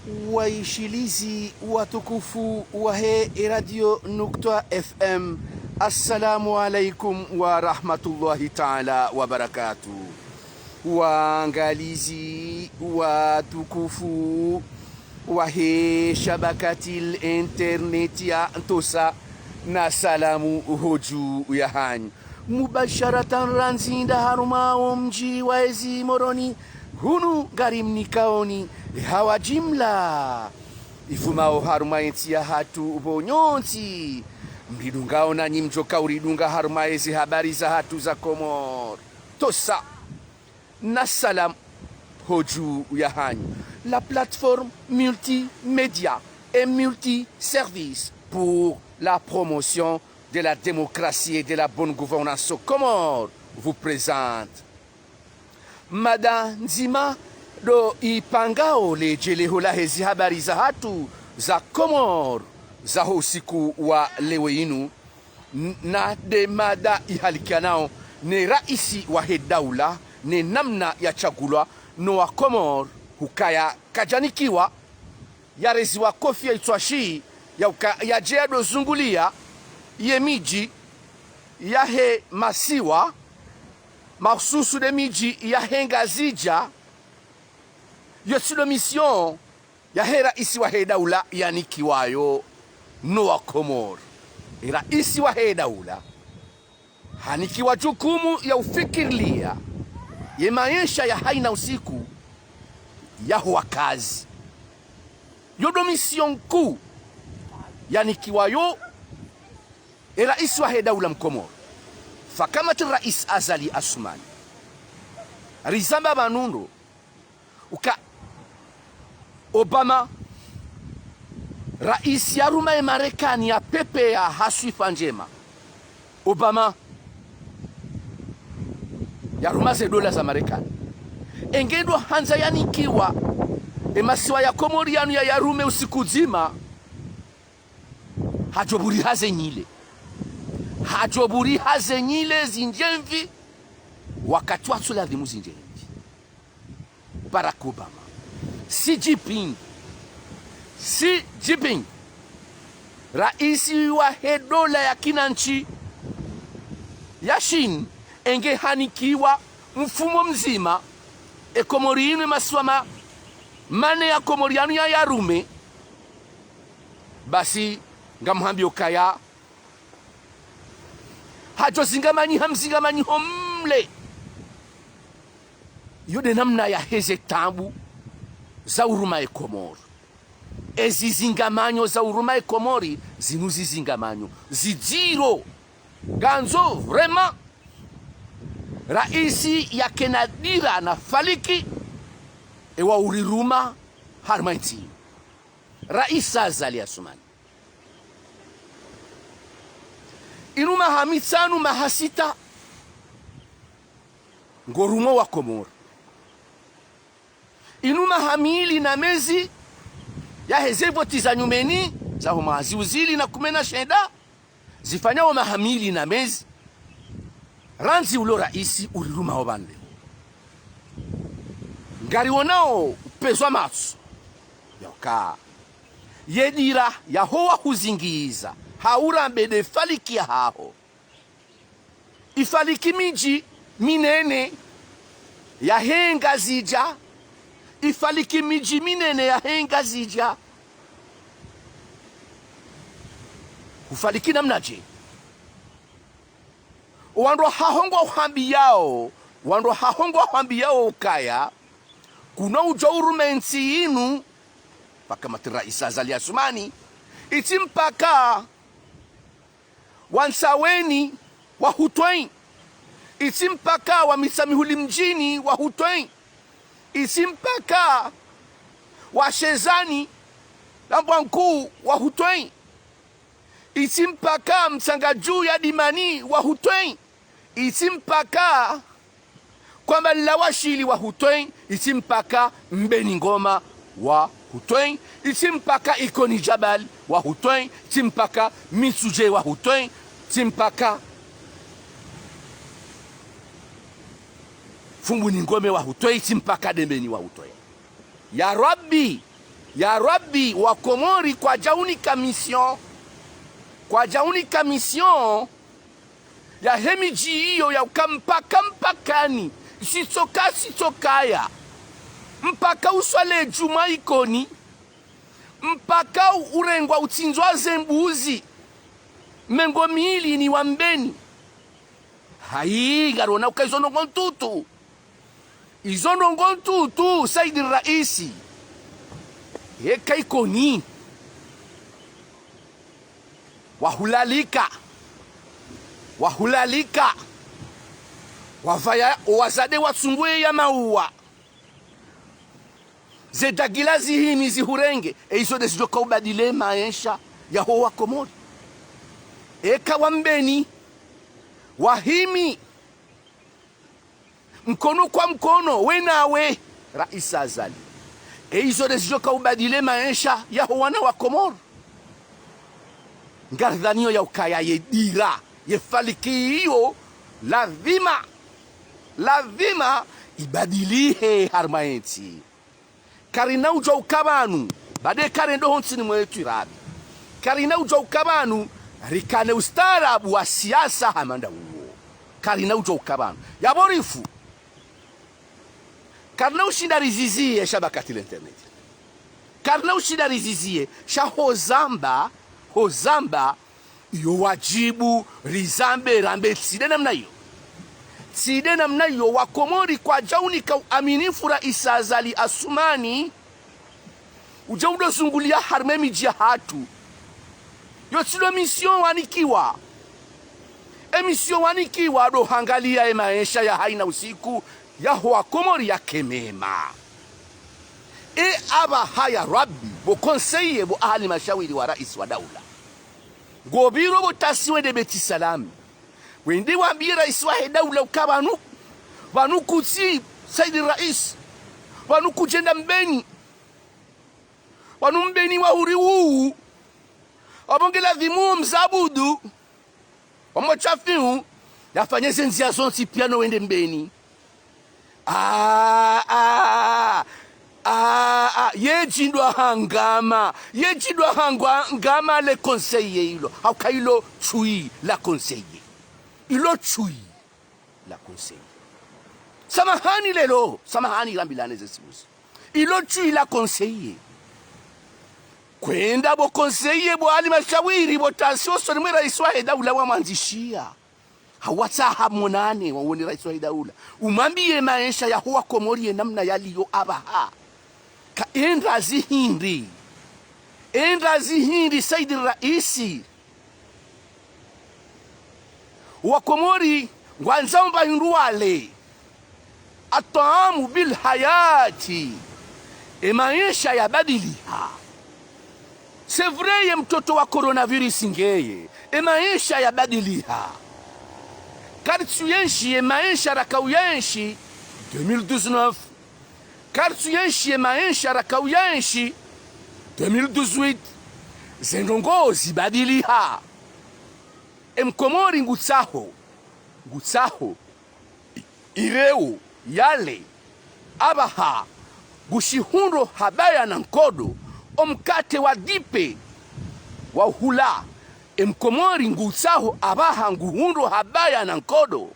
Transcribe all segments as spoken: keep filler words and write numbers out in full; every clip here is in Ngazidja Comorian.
Waishilizi watukufu wahe Radio Nukta F M, assalamu alaikum wa rahmatullahi taala wa barakatuh. Waangalizi watukufu wahe shabakatil internet ya Ntosa, na salamu hodju yahanyu. Mubasharatan randzi nda harumwa wo mdji wa ezi Moroni, hunu ngarimnikaoni hawa jimla ivumao harumwa entsi yahatru pvo nyontsi mridungao, nanyi mdjoka uridunga harumwa ezi habari zahatru za Komori. Ntosa, na salamu hodju yahanyu. La plateforme multimédia et multiservice pour la promotion de la démocratie et de la bonne gouvernance aux Comores vous présente mada ndzima ndo ipangao le djeleho lahe zi habari zahatru za Komori zaho usiku wa leo inu, n-, na nde mada ihalikianao ne raisi wahe daula, ne namna yatsungulwa no wa Komori hukaya kadjanikiwa, yareziwa kofi ya itswashi, ya uka-, yadje yadozungulia ye midji yahe masiwa, mahususu nde midji yahe Ngazidja. Yo tsi ndo mission yahe raisi wahe daula yanikiwayo no wa Komori. E raisi wahe daula hanikiwa jukumu ya ufikirilia ye maesha ya haina usiku yaho wakazi. Yo ndo mission nkuu yanikiwayo e raisi wahe daula mkomori. Fakamati raisi Azali Assoumani. Rizamba pvanu ndo uka Obama, raisi yaruma ye Marekani ya pepe ya ha swifa ndjema. Obama yaruma ze dola za Marekani. Enge ndo handza yanikiwa e masiwa ya Komori yanu ya yarume usiku dzima, hadjo buri haze nyile. Hadjo buri haze nyile zindjemvi, wakati watsu ladhimu zindjemvi. Barack Obama. Xi Jinping. Xi Jinping, raisi wahe dola ya kinantsi ya Chine, enge hanikiwa mfumo mdzima e Komori inu, e masiwa ma-, mane ya Komori yanu ya yarume, basi ngamhambio kaya hadjo zingamanyiha mzingamanyiho mle. Yo nde namna yaheze taabu za uruma e Komori. Ezi zingamanyo za uruma e Komori, zinu zizingamanyo zidziro. Ngandzo vraiment raisi yakena dira na faliki ewa uriruma harumwa entsi. Raisi Azali Assoumani. Inu maha mitsanu, maha sita, ngorumwa wa Komori. Inu maha mili na mezi yaheze voti za nyumeni, zaho mwaha ziwu zili na kume na shenda, zifanyao maha mili na mezi, randzi ulo raisi uriruma opvandre. Ngarionao upvezwa matso yauka ye dira yaho wahuzingiza ha urambe nde faliki yahaho. Ifaliki midji minene yahe Ngazidja. Ifaliki midji minene yahe Ngazidja. Hufaliki namnadje? Wandru haho ngwahwambiyao, wandru haho ngwahwambiyao ukaya kuno udjo urume ntsi inu, mpaka mati raisi Azali Assoumani, itsi mpaka wa Ntsaweni wahutwei. Itsi mpaka wa Mitsamihuli mdjini wahutwei. Itsi mpaka wa Shezani na Mbwankuu wahutwei. Itsi mpaka Mtsangadju ya Dimani wahutwei. Itsi mpaka Kwamba Nlawashili wahutwei, itsi mpaka Mbeni Ngoma wahutwei, itsi mpaka Ikoni Djabali wahutwei, itsi mpaka Mitsudje wahutwei, itsi mpaka Fumbuni Ngome wahutwei, itsi mpaka Dembeni wahutwei. Ya Rabbi, Ya Rabbi, wa Komori kwadjaunika mission. Kwadjaunika mission yahe midji iyo ya uka mpaka mpakani, sitsoka sitsokaya. Mpaka uswale djumwa Ikoni. Mpaka urengwa utsindzwa ze mbuzi mengo mili ni wa Mbeni. Hayi, ngarona uka izo ndrongo ntutu. Izo ndrongo ntutu, Saidi Raisi. Yeka Ikoni. Wahulalika. Wahulalika. Wavaya owazade watsunguwe ya mauwa. Ze dagila zihimi zihurenge. E izo nde zidjoka ubadili maesha yaho wa Komori. Eka wa Mbeni. Wahimi. Mkono kwa mkono, we nawe, Raisi Azali. E izo nde zidjoka ubadili maesha yaho wana wa Komori. Ngaridhaniyo ya ukaya ye dira, ye faliki iyo, lazima, lazima ibadilihe harumwa yentsi. Karina udjuwa uka pvanu, bade karendo hontsini mwetu irabi. Karina udjuwa uka pvanu, rikane ustaarabu wa siasa hama nda uwo. Karina udjuwa uka pvanu. Yapvo rifu. Karina ushinda riziziye sha bakati l'internet. Karina ushinda riziziye sha hozamba, hozamba, iyo wadjibu rizambe rambe tsi nde namna iyo. Tsi nde namna iyo wa Komori kwadjaunika uaminifu Raisi Azali Assoumani. Udja udo zunguliya harumwa emidji yahatru. Yo tsi ndo mission wanikiwa. E mission wanikiwa ndo hangaliya e maesha ya hayina usiku yaho wa Komori yake mema. E apvaha ya Rabbi, bo conseiller, bo ahali mashawiri wa raisi wa daula. Ngopviro bo tasi wende Beti Salami. Wende wambiye raisi wahe daula uka pvanu, pvanu kutsi Saidi Raisi. Pvanu kudjenda Mbeni. Pvanu Mbeni wa huri uwu. Apvo nge ladhimu mzabudu wa mwachafiu yafanye ze ndziya zontsi piya no wende Mbeni. Ah, ah, ah, ah, ye djindwa hangama, ye djindwa hangwa-, ngama le conseiller ilo. Hauka ilo tswi la conseiller. Ilo tswi la conseiller. Samahani lelo, samahani rambilane ze simuzi. Ilo tswi la conseiller. Kwenda bo conseiller, bo ahali mashawiri, bo tasi osoni mwe raisi wahe daula wamwandzishiya. Hawatsaha monane, wawone raisi wahe daula. Umwambiye maesha yaho wa Komori ye namna yaliyo apvaha. Ka enda zihindri. Enda zihindri Saidi Raisi. Wa Komori, ngwandzao mba hindru wale. Atwaamu bil hayati. E maesha yabadiliha. C'est vrai, ye mtoto wa coronavirus ngeye. E maesha yabadiliha. Karitsu yenshi ye maesha rakauyenshi deux mille dix-neuf. Karitsu yenshi ye maesha rakauyenshi deux mille dix-huit. Ze ndrongo zibadiliha. E Mkomori ngutsaho, ngutsaho, i-, ireo, yale, apvaha, ngushihundro habaya na nkodo, omkate wa dipe, wa uhula. E Mkomori ngutsaho apvaha nguhundro habaya na nkodo.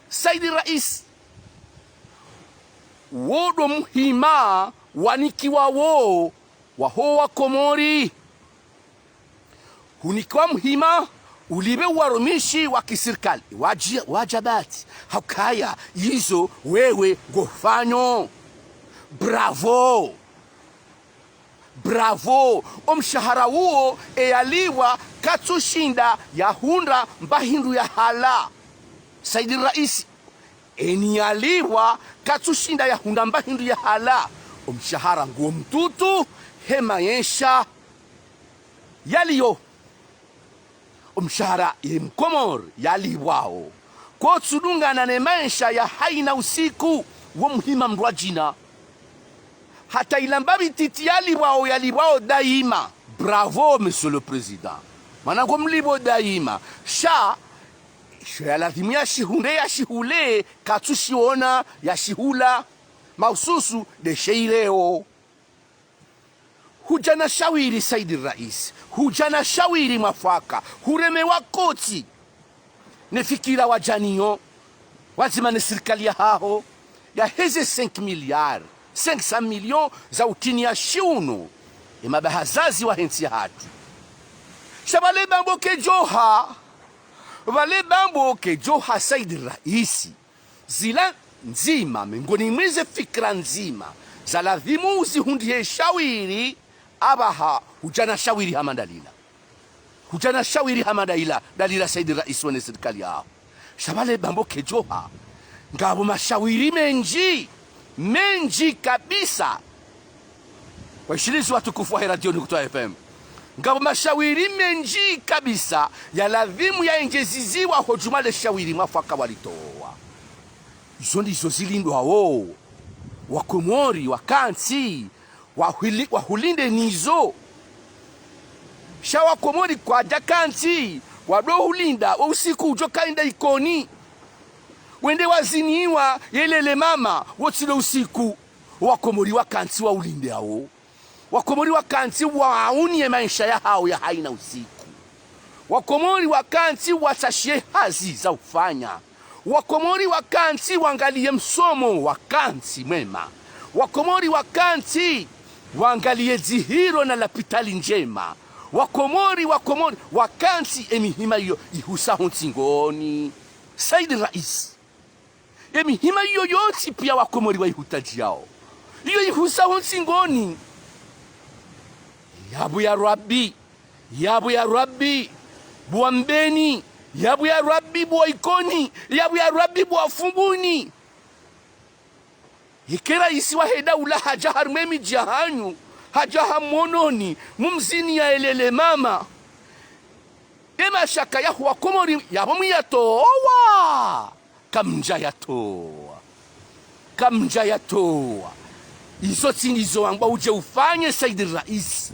Saidi Raisi, wo ndo muhima wanikiwa wo waho wa Komori. Hunikiwa muhima ulipve warumishi wa kisirikali, wadji-, wadjabati, haukaya izo wewe ngofanyo. Bravo. Bravo. Omshahara uwo eyalipvwa katsushinda yahundra mba hindru yahala. Saidi Raisi, eni yalipvwa katsushinda yahundra mba hindru yahala. Omshahara nguwo mtutu, he maesha yaliyo. Omshahara ye Mkomori yalipvwao, kotsu dungana ne maesha ya hayina usiku, wo muhima mndru wadjina. Hata ila mba bititi yalipvwao, yalipvwao daima. Bravo, Monsieur le Président. Mana ngomlipvo daima. Sha, sho yalazimu yashihundre, yashihule, katsushiona, yashihula. Mahususu, nde she ireo. Hudja na shawiri Saidi Raisi, hudja na shawiri mwafaka, huremewa koti ne fikira wadja nayo, wadzima ne sirikali yahaho, yaheze cinq milliards, cinq cents millions za utiniya shiuno ye mabahazazi wahe ntsi yahatru. Sha pvale pvambo kedjoha, pvale pvambo kedjoha Saidi Raisi, zila ndzima, mengoni mwa ze fikira ndzima, za lazimu uzihundrihe shawiri, apvaha hudja na shawiri hama ndalila. Hudja na shawiri hama ndalila, ndalila Saidi Raisi wo ne sirikali yaho. Sha pvale pvambo kedjoha, ngapvo mashawiri mendji, mendji kabisa. Waishilizi watukufu wahe Radio Nukta F M. Ngapvo mashawiri mendji kabisa ya lazimu yaendjeziziwa ho djumwa le shawiri mwafaka walitowa. Izo ndizo zilindwawo Wakomori wakantsi wahuli-, wahulinde nizo. Sha Wakomori kwadja kantsi, wado hulinda wo usiku udjo kaenda Ikoni, wende waziniwa yelele mama, wo tsi lo usiku. Wakomori wakantsi waulinde awo. Wakomori wakantsi wauniye maesha yahawo ya haina usiku. Wakomori wakantsi watsashiye hazi za ufanya. Wakomori wakantsi wangaliye msomo wakantsi mwema. Wakomori wakantsi wangaliye dzihiro na lapitali ndjema. Wakomori, Wakomori wakantsi emihima iyo ihusa ho ntsingoni. Saidi Raisi. Emihima iyo yontsi piya Wakomori waihutadjiyao. Iyo ihusa ho ntsingoni. Yapvo ya Rabbi, yapvo ya Rabbi, bo wa Mbeni, yapvo ya Rabbi, bo wa Ikoni, yapvo ya Rabbi, bo wa Fumbuni. Yeka raisi wahe daula hadja harumwa emidji yahanyu, hadja hamwononi, mumziniya yelele mama. Emashaka yaho Wakomori yapvo mwiyatowa. Kamdja yatowa. Kamdja yatowa. Izo tsi ndizo wambwa udje ufanye Saidi Raisi.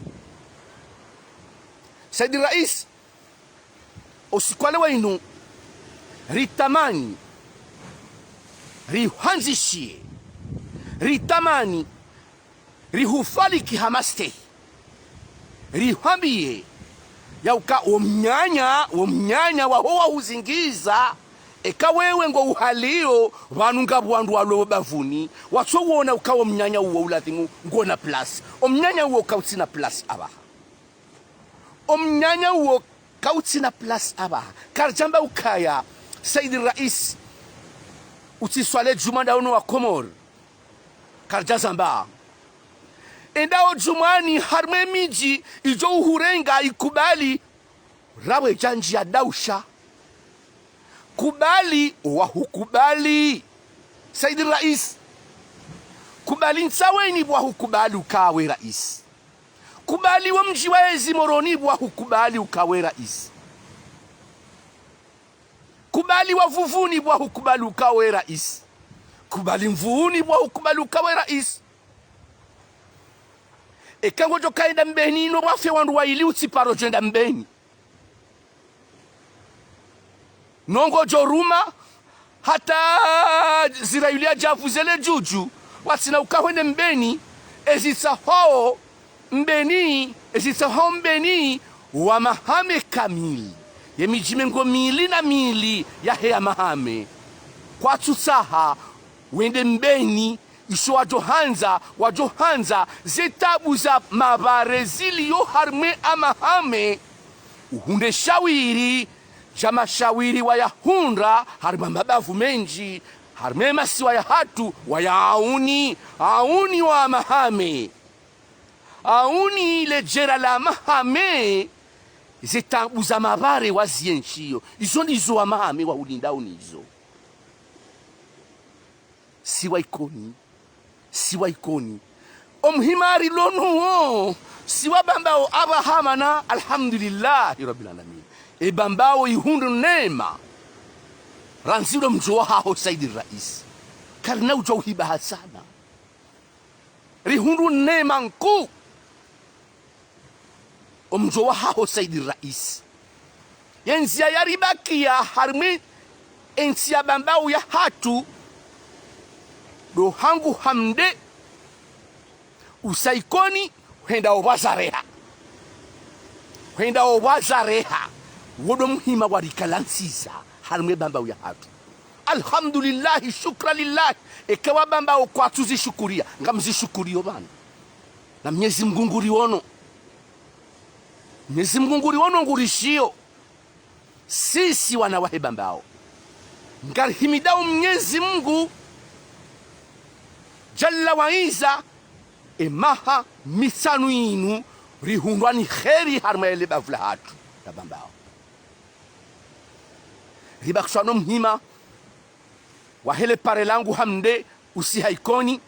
Saidi Raisi, usiku wa leo wunu, ritamani, rihandzishiye, ritamani, rihufaliki ha mastehi. Rihwambiye, ya uka wo mnyanya, wo mnyanya waho wahuzingiza, eka wewe ngo uhaliyo, pvanu ngapvo wandru walo bapvuni, watso wona uka wo mnyanya uwo ulazimu ngona place. Wo mnyanya uwo kautsina place apvaha. Wo mnyanya uwo kautsina place apvaha. Karidjamba ukaya, Saidi Raisi, utsiswale djumwa ndawo no Wakomori. Karidjazamba. Enda ho djumwani harumwa emidji idjo uhurenga ikubali. Rawe djandji ya dausha. Kubali, wahukubali. Saidi Raisi. Kubali Ntsaweni, wahukubali ukawe raisi. Kubali wo mdji wa ezi Moroni, wahukubali ukawe raisi. Kubali wa Vuvuni, wahukubali ukawe raisi. Kubali Mvuni, wahukubali ukawe raisi. Eka ngodjo kaenda Mbeni, no wafe wandru wayili utsiparo djenda Mbeni. No ngodjo ruma, hata Ziraili yadje avuze le djudju, watsina uka hwende Mbeni, ezitsahao Mbeni, ezitsahao Mbeni, wa Mahame kamili. Ye midji mengo mili na mili yahe ya Mahame. Kwatsutsaha, wende Mbeni, isho wadjo handza, wadjo handza, ze tabu za mapvare zilio harumwa a Mahame, uhundre shawiri, dja mashawiri wayahundra, harumwa mabavu mendji, harumwa masiwa yahatru, waya auni, auni wa Mahame. Auni le djera la Mahame, ze tabu za mapvare wazienshio. Izo ndizo wa Mahame wahulindao nizo. Si wa Ikoni, si wa Ikoni. Omuhima rilo nuwo, si wa Bambao apvaha mana, alhamdulillahi rabbil alamin. E Bambao ihundru neema. Randzi lo mdjo wahaho Saidi Raisi. Karina udjo uhiba hasana. Rihundru neema nkuu. Omdjo wahaho Saidi Raisi. Ye ndzia yaribakia harumwa entsi ya Bambao yahatru, ndo hangu hamde, usa Ikoni, Hwenda opvwaza reha. Hwenda opvwaza reha. Wo ndo muhima warikala ntsiza harumwa ye Bambao yahatru. Alhamdulillahi, shukra lillahi. Eka wa Bambao kwatsu zishukuriya, ngamzishukuriyo pvanu. Na Mnyezi Mngu nguriwono. Mnyezi Mngu nguriwono, ngurishiyo. Sisi wana wahe Bambao, ngarihimidao Mnyezi Mngu Jalla wa Izza, emaha mitsanu inu rihundrwa ni kheri harumwa yele bavu lahatru la Bambao. Ribakishwa no muhima wahe le pare langu Hamde, usiha Ikoni,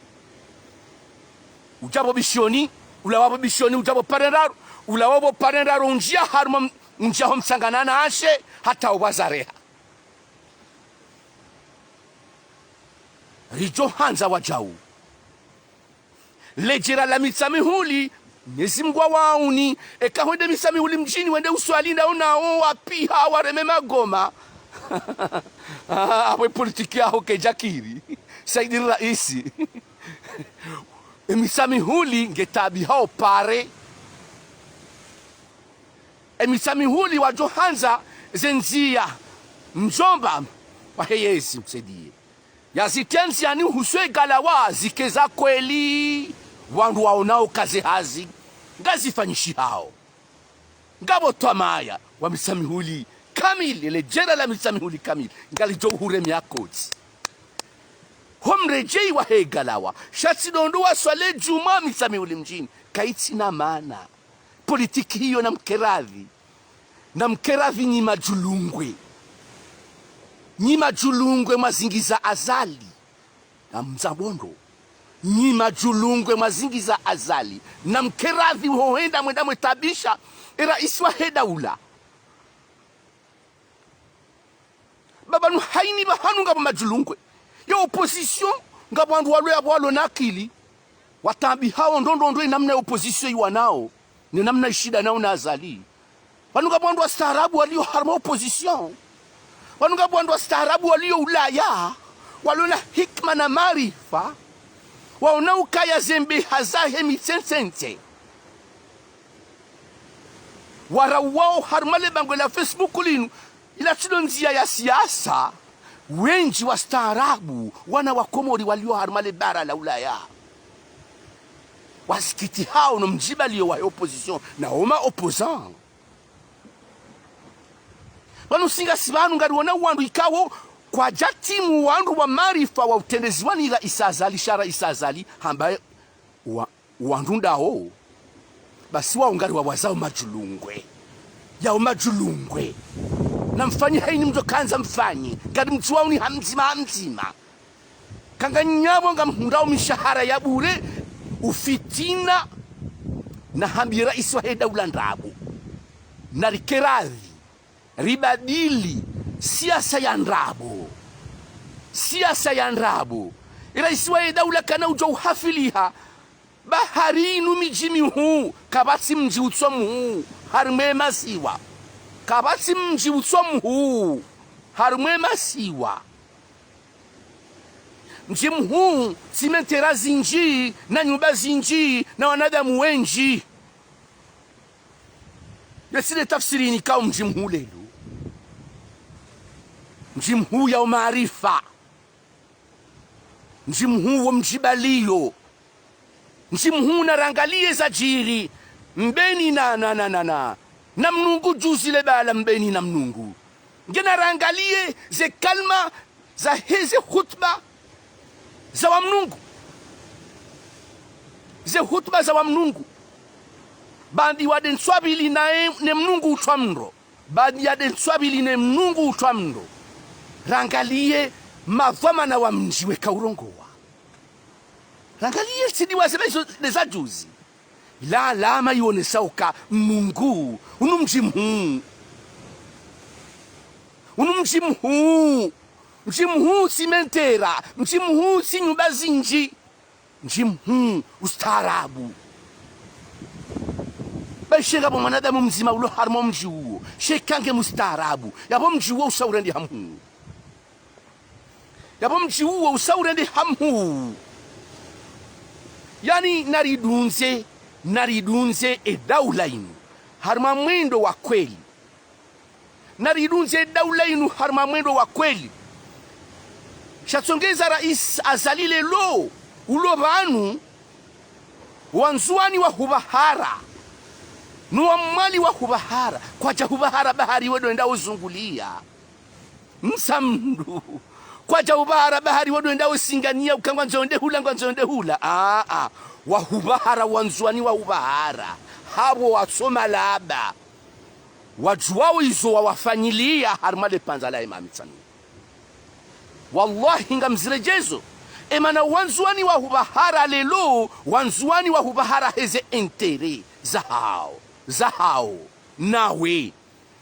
udja pvo Bishoni, ulawa pvo Bishoni, udja pvo pare ndraru, ulawa pvo pare ndraru, undjia harumwa m-, undjia ho Mtsanganana ashe, hata opvwaza reha. Ridjo handza wadjau. Le jera la Mitsamihuli, Mnyezi Mngu awauni, eka hwende Mitsamihuli mdjini, wende uswali nda unawo wapiha, wareme magoma. Ah, apvo ye politiki yaho kedjakiri. Saidi Raisi. E Mitsamihuli nge taabihao pare. E Mitsamihuli wadjo handza ze ndzia, mdjomba wahe yezi msaidiye. Yazitria ndziani uhusu ye galawa zike za kweli, wandru waonao ka ze hazi ngazifanyishihao. Ngapvo twamaya wa Mitsamihuli kamili, le jera la Mitsamihuli kamili, ngalidjo uhuremea kotsi. Ho mredjeyi wahe galawa, sha tsi ndo ndo waswali djumwa Mitsamihuli mdjini, kayitsina maana. Politiki hiyo namkeradhi. Namkeradhi nyi madjulungwe. Nyi madjulungwe mwazingiza Azali. Namzambe ndo. Nyi madjulungwe mwazingiza Azali. Namkeradhi uho hwenda mwenda mwetaabisha e raisi wahe daula. Ba pvanu hayini pvahanu ngapvo madjulungwe. Ye opposition, ngapvo wandru walo yapvo walo na akili. Wataabihao ndo ndo ndo ye namna ye opposition iwanao, ne namna ishindanao na Azali. Pvanu ngapvo wandru wastaarabu walio harumwa opposition. Pvanu ngapvo wandru wastaarabu walio Ulaya, walio na hikima na maarifa, waona ukaya ze mbeha zahe mitsentsentse. Warauwao harumwa le bangwe la Facebook linu, ila tsi ndo ndzia ya siasa, wendji wastaarabu, wana wa Komori walio harumwa le bara la Ulaya, wasikitihao no mdjibaliyo wahe opposition, na wo ma opposants. Pvanu si ngasi pvanu ngariwona wandru ikao kwadjatimu wandru wa maarifa wa utrendeziwa ni raisi Azali, sha raisi Azali hamba wa wandru ndawo, basi wawo ngariwawazao madjulungwe. Yawo madjulungwe. Namfanye hayini mdjo kandza mfanye. Ngarimdjuwauni ha mdzima ha mdzima. Kanga nyi yapvo ngamhundrao mishahara ya bure, ufitina, nahambiye raisi wahe daula ndrabo. Narikeradhi. Ribadili siasa ya ndrabo. Siasa ya ndrabo. Ye raisi wahe daula kana udjo uhafiliha. Ba hari inu midji mihuu, kapvatsi mdji utso mhuu harumwa ye masiwa. Kapvatsi mdji utso mhuu harumwa ye masiwa. Mdji mhuu, simentera zindji, na nyumba zindji, na wanadamu wendji. Ye tsi nde tafsiri inikao mdji mhuu leo. Mdji mhuu yawo maarifa. Mdji mhuu wo mdjibaliyo. Mdji mhuu narangaliye zadjiri Mbeni na, na, na, na, na, na Mnungu juzi le bala Mbeni na Mnungu. Nge narangaliye ze kalima zahe ze hutuba za wa Mnungu. Ze hutuba za wa Mnungu. Baanda wade ntswabili naye ne Mnungu utrwa mndro. Baanda yade ntswabili ne Mnungu utrwa mndro. Rangaliye madhwamana wa mdji weka urongowa. Rangaliye tsi ndiwaze ba izo nde za juzi. Ila alama iwonesao uka Mnungu, unu mdji mhuu. Unu mdji mhuu. Mdji mhuu simentera, mdji mhuu si nyumba zindji. Mdji mhuu ustaarabu. Ba ishe ngapvo mwanadamu mdzima ulo harumwa mdji uwo, she kange mustaarabu, yapvo mdji uwo usa urendeha mhuu. Yapvo mdji uwo usa urendeha mhuu. Yaani naridunze, Naridunze e daula inu harumwa mwendo wa kweli. Naridunze e daula inu harumwa mwendo wa kweli. Shatsongeza Rais Azali leo, ulo pvanu, wandzuwani wahupvahara, no wamwali wahupvahara. Kwadja hupvahara bahari wedo enda uzunguliya. Msa mndru. Kwadja hupvahara bahari wedo enda usinganiya, uka ngwandzo ende hula, ngwandzo ende hula. Aa, wahupvahara, wandzuwani wahupvahara. Hapvo wasoma laba. Wadjuwao izo wawafanyiliya harumwa le pvandza la Imam Tsanu. Wallahi, ngamziredjezo. Emana wandzuwani wahupvahara leo, wandzuwani wahupvahara heze intérêt zahawo, zahawo, nawe.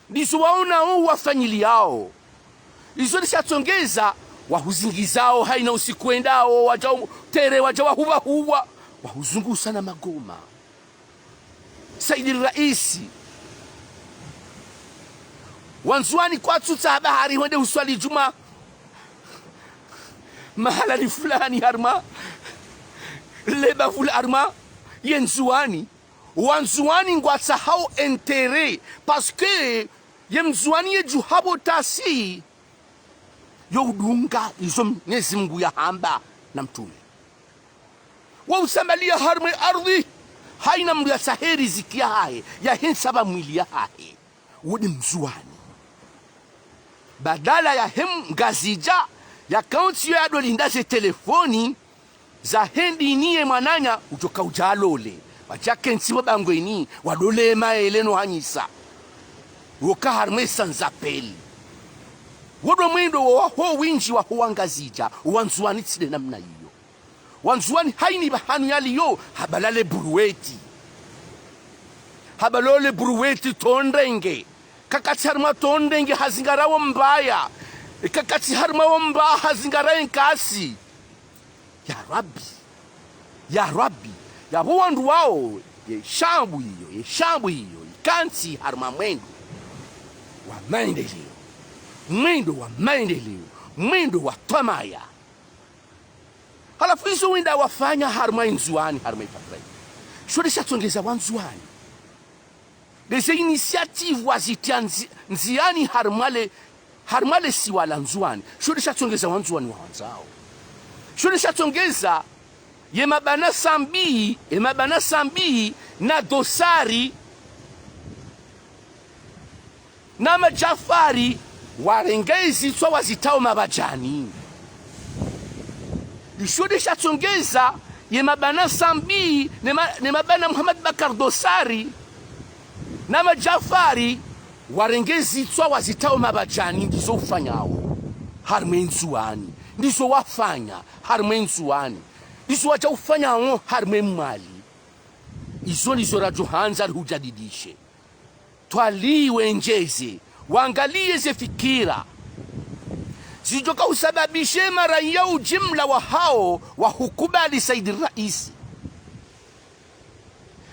Ndizo waonao wafanyiliyawo. Izo ndeshatsongeza, wahuzingizao, hayina usiku wendao, wadja u-, tere, wadja wahupvahuwa, wahuzungusa na magoma. Saidi Raisi, wandzuwani kwatsutsaha bahari wende uswali djumwa mahala ni fulani harumwa le bavu la harumwa ye Ndzuwani. Wandzuwani ngwatsahao intérêt, parce que ye Mndzuwani yedjuha pvo tasi, yo udunga izo Mwenyezi Mungu yahamba na mtrume. Wo usambaliya harumwa ye ardhwi, hayina mndru yatsahe riziki yahahe, yahe ntsa pva mwili yahahe. Wo nde Mndzuwani. Badala yahe Mngazidja, yakaontsi yo yadolinda ze telefoni, zahe ndini ye mwananya, udjoka udja alole. Wadja kentsi wo bangweni, wadole maele no hanyisa. Woka harumwa ye sans-appel. Wo ndo mwendo wo waho windji waho Wangazidja, Wandzuwani tsi nde namna iyo. Wandzuwani hayina pvahanu yaliyo, hapvala le buruweti. Hapvala le buruweti tondenge. Kakatsi harumwa tondenge hazingara wo mbaya. Kakatsi harumwa wo mbaya hazingara ye nkasi. Ya Rabbi. Ya Rabbi. Yapvo wandru wawo, ye shambu iyo, ye shambu iyo, ikantsi harumwa mwendo wa maendeleo. Mwendo wa maendeleo. Mwendo wa twamaya. Halafu izo wenda wafanya harumwa ye Ndzuwani, harumwa ye patrai. Sho ndeshatsongeza Wandzuwani. Ndeze initiative wazitia nzi-, ndziyani harumwa le, harumwa le siwa la Ndzuwani. Sho ndeshatsongeza Wandzuwani wawandzao. Sho ndeshatsongeza ye mabwana Sambi, ye mabwana Sambi na Dosari na Madjafari warenge zitswa wazitao mabadjani. Isho ndeshatsongeza ye mabwana Sambi ne ma-, ne mabwana Muhammad Bakar Dosari na Madjafari warenge zitswa wazitao mabadjani, ndizo ufanyao harumwa ye Ndzuwani. Ndizo wafanya harumwa ye Ndzuwani. Ndizo wadja ufanyao harumwa ye Mwali. Izo ndizo radjo handza rihujadidishe. Twalii wendjeze, wangaliye ze fikira zidjoka usababishe maraiya ujimla wahawo wahukubali Saidi Raisi.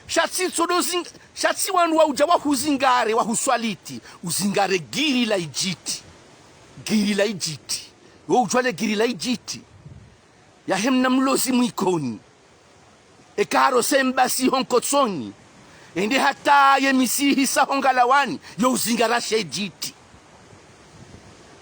Sha tsi tsodo zing-, sha tsi wandru waudja wahuzingare, wahuswaliti, uzingare giri la idjiti. Giri la idjiti. Wo udjuwa le giri la idjiti. Yahe mna mlozi Mwikoni. Eka harose mbasi ho Nkotsoni, ende hata ye misihi sa ho Ngalawani, yo uzingara she djiti.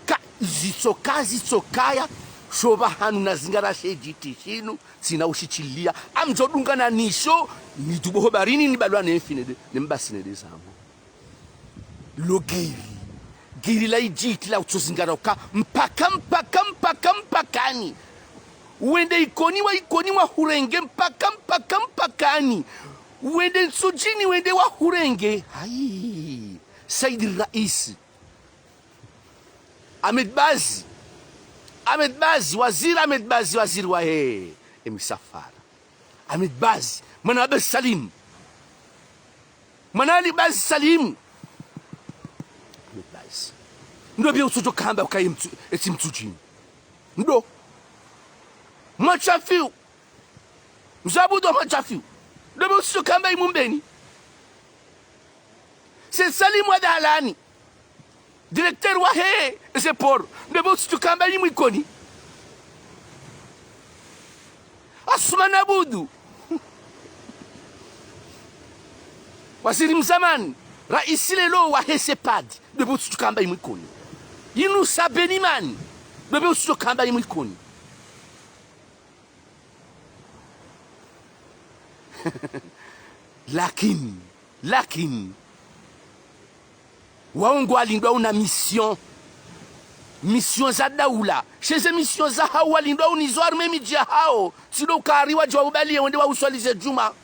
Ka zitsoka, zitsokaya, sho pvahanu na zingara she djiti shinu, tsina ushishiliya, amdjo dungana nisho, ni dubo ho barini, ni balwa ne mfi nende, ne mbasi nende zangu. Lo giri. Giri la idjiti la utsozingara uka mpaka, mpaka, mpaka, mpakani. Wende Ikoni wa Ikoni wahurenge mpaka, mpaka, mpakani. Wende Ntsudjini wende wahurenge. Hayi. Saidi Raisi. Ahmed Bazi. Ahmed Bazi, waziri Ahmed Bazi, waziri wahe emisafara. Ahmed Bazi, mwana wa Bazi Salimu. Mwana Ali Bazi Salimu. Ahmed Bazi. Ndo pvia utsodjo kamba ukaye Mtsu-, etsi Mtsudjini. Ndo. Mwatshafiu. Mze Abudu wa Mwatshafiu. Ndo pvia utsodjo kamba imumbeni. Said Salimu wa Dahalani. Directeur wahe ze port. Ndo pvia utsodjo kamba imwikoni. Asumani Abudu. Waziri mzamani, raisi leo wahe CEPAD, ndo be utsudjo kamba imwikoni. Yunusa Benimani, ndo be utsudjo kamba imwikoni. Lakini, lakini, wao ngwalindwao na mission. Mission za daula. She ze mission zahao walindwao nizo harumwa emidji yahao. Tsi ndo ukaya wadje wahubaliye wende wahuswali ze djumwa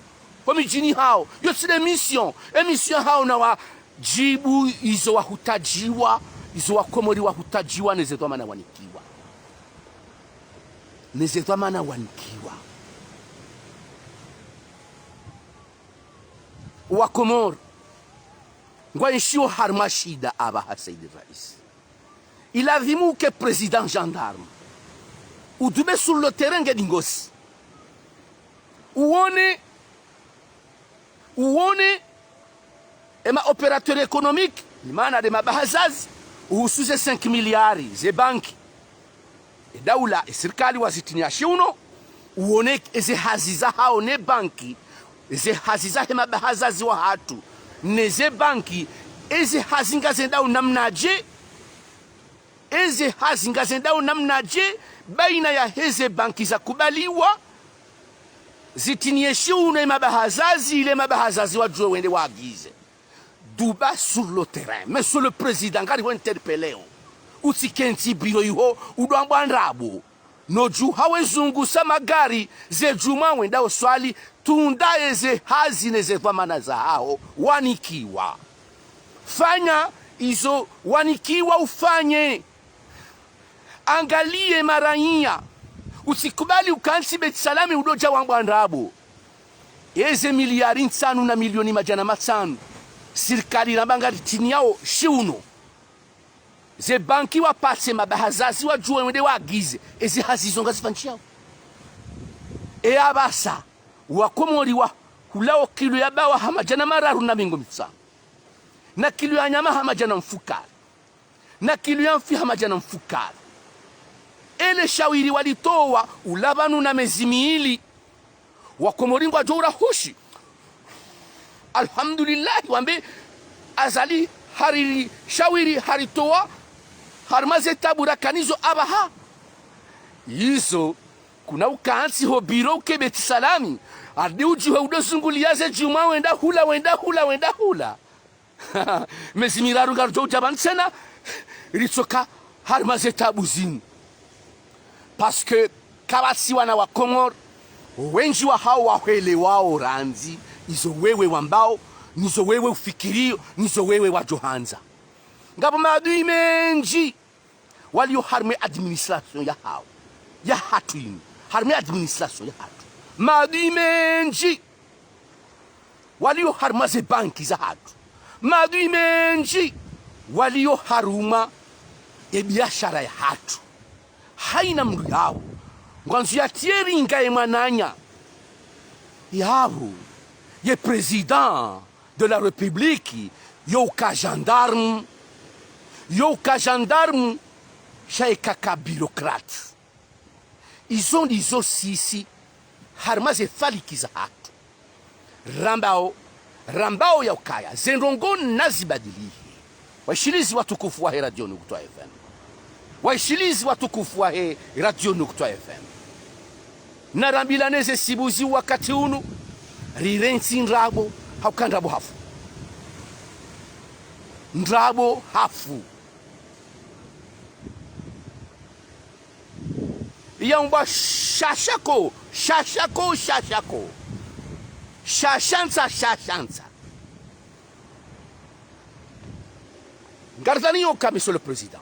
ho midjini hao. Yo tsi nde mission. E mission hao na wadjibu izo wahutadjiwa, izo wakomori wahutadjiwa, ne ze dhwamana wanikiwa. Ne ze dhwamana wanikiwa. Wakomori ngwaenshio harumwa shida apvaha, Saidi Raisi. Ilazimu uke président gendarme, udube sur le terrain nge dingosi. Uone, uone ema opérateur économique, imana nde mabahazazi, uhusu ze cinq milliards ze banki. E daula, e sirikali wazitiniya shiuno, uone eze hazi zahao ne banki, eze hazi zahe mabahazazi wahatru, ne ze banki, eze hazi ngazendao namnadje, eze hazi ngazendao namnadje, baina yahe ze banki zakubaliwa, zitiniye shiuno e mabahazazi, ile mabahazazi wadjuwe wende waagize. Duba sur le terrain. Monsieur le Président, ngari ho interpelleo. Utsikentsi biro iho, udjo wambwa ndrabo. No djuha wezungusa magari, ze djumwa wendao uswali, tunda eze hazi ne ze dhwamana zahao wanikiwa. Fanya izo wanikiwa ufanye. Angaliye maraiya. Utsikubali ukantsi Beit Salam udjo dja wambwa ndrabo. Eze miliyari ntsanu na milioni madjana matsanu, sirikali ramba ngaritiniyao shiuno. Ze banki wapase mabahazazi wadjuwe wende waagize, eze hazi izo ngazifanyishihao. E apvasa, wakomori wahulao kilo ya bawa ha madjana mararu na mengo mitsanu, na kilo ya nyama ha madjana mfukare, na kilo ya mfi ha madjana mfukare. Ele shawiri walitowa ula pvanu na mezi mili. Wakomori ngwadjo ura hushi. Alhamdulillahi, wambe Azali hariri shawiri haritowa harumwa ze tabu rakanazo apvaha. Izo, kuna ukantsi ho biro uke Beit Salam, harudi udjuhe udjo zunguliya ze djumwa wenda hula, wenda hula, wenda hula. Mezi miraru ngarudjo udja pvanu tsena, ritsoka harumwa ze tabu zinu. Parce que kapvatsi wana wa Komori wendji wahao wahwelewao randzi izo wewe wambao, nizo wewe ufikirio, nizo wewe wadjo handza. Ngapvo maadui mendji walio harumwa e administration yahao, yahatru inu, harumwa e administration yahatru. Maadui mendji walio harumwa ze banki zahatru. Maadui mendji walio harumwa ye biashara yahatru. Haina mndru yapvo ngwandzo yatiye ringa ye mwananya yapvo ye président de la République, yo uka gendarme, yo uka gendarme, sha eka ka bureaucrate. Izo ndizo sisi, harumwa ze falaki zahatru, rambao, rambao ya ukaya ze ndrongoo nazibadilihe. Waishilizi watukufu wahe Radio Nukta F M. Waishilizi watukufu wahe Radio Nukta F M. Narambilane ze sibuzi wakati unu, rirentsi ndrabo, hauka ndrabo hafu. Ndrabo hafu. Yambwa shasha ko, shasha ko, shasha ko. Shasha ntsa, shasha ntsa. Ngaridhaniyo ka, Monsieur le Président,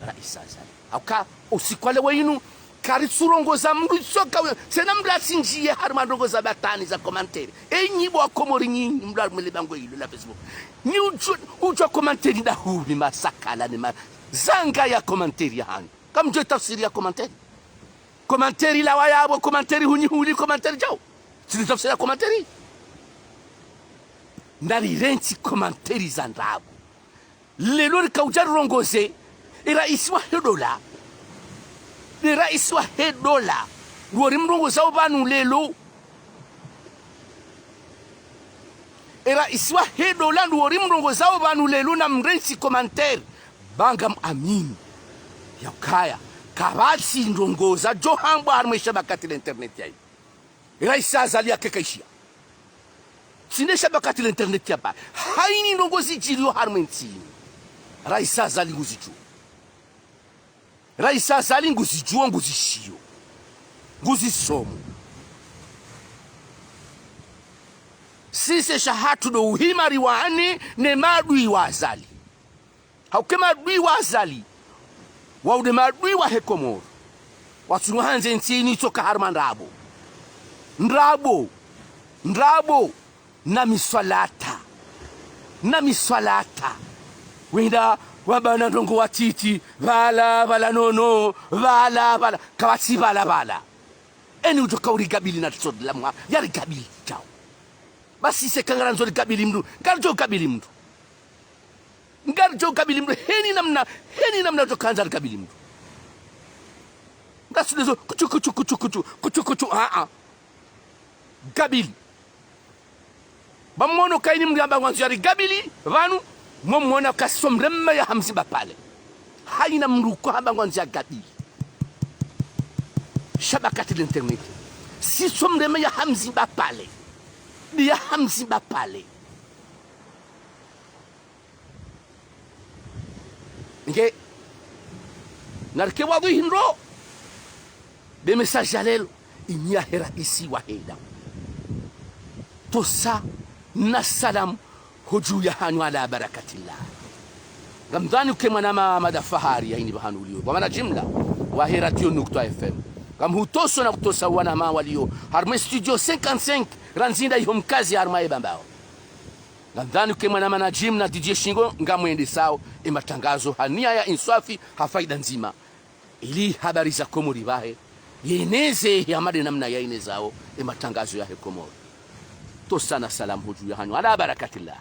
Raisi Azali, hauka usiku wa leo inu, karitsurongoza mndru tsoka, tsena mndru atsindjiye harumwa ndrongoo za batwili za commentaire. Enyi bo Wakomori nyinyi mndru harumwa le bangwe ilo la Facebook, nyi udjo, udjo commentaire ndahuni masakala ni mazanga ya commentaire yahanyu. Kamdjo tafsiri ya commentaire. Commentaire la wayabo, commentaire hunyi huli, commentaire djao. Tsini tafsiri ya commentaire. Narirentsi commentaire za ndrabo. Leo rika udja rirongoze e raisi wahe dola. E raisi wahe dola. Lori mrongozao pvanu leo. E raisi wahe dola ndo wori mrongozao pvanu leo na mrentsi commentaire. Ba ngam amini ya ukaya kapvatsi ndrongoo zadjo hambwa harumwa e shabakati la internet yayi. E raisi Azali yake kaishiya. Tsi nde shabakati la internet ya ba. Hayina ndrongoo zidjiriyo harumwa e ntsi ini, raisi Azali nguzidjuo. Raisi Azali nguzidjuo, nguzishiyo, nguzisomo. Sisi e shahatru ndo uhima riwane ne maadui wa Azali. Hauka e maadui wa Azali, wao nde maadui wahe Komori. Watsunwa handze ntsi ini itsoka harumwa ndrabo. Ndrabo. Ndrabo. Na miswalata. Na miswalata. Wenda wabana ndrongoo watiti, pvala, pvala nono, pvala, pvala. Kapvatsi pvala, pvala. Eni udjo ka urikabili na tso la mwa, yarikabili djao. Basi sisi ka ngarandzo rikabili mndru, ngaridjo kabili mndru. Ngaridjo kabili mndru, heni namna, heni namna djo kandza rikabili mndru. Ngasi ndezo, kuchu, kuchu, kuchu, kuchu, kuchu, kuchu, a, a. Kabili. Ba mwono kayina mndru yamba ngwandzo yarikabili, pvanu, mo mwona ka tsi somrema ya hamzimba pale. Hayina mndru ko hamba ngwandzo yakabili. Shabakati la internet. Tsi somrema ya hamzimba pale. Ndi ya hamzimba pale. Nge, narike wadhwihi ndro, be message ya leo, ini yahe raisi wahe daula. Tosa na salamu hodju yahanyu ala barakatillah. Ngamdhwani uke mwanama Ahmada Fahari yahini pvahanu uliyo. Pvamwana jimla, wahe radio Nukta F M. Ngamhutoso na kutosa wanama waliyo harumwa e studio cinquante-cinq, randzi nda iho Mkazi harumwa e Bambao. Ngamdhwani uke mwanama Najim na D J Shingo ngamwendesao e matrangazo ha nia ya inswafi ha faida ndzima. Ili habari za Komori pvahe, yeneze ya made namna yayenezao e matrangazo yahe Komori. Tosa na salamu hodju yahanyu ala barakatillah.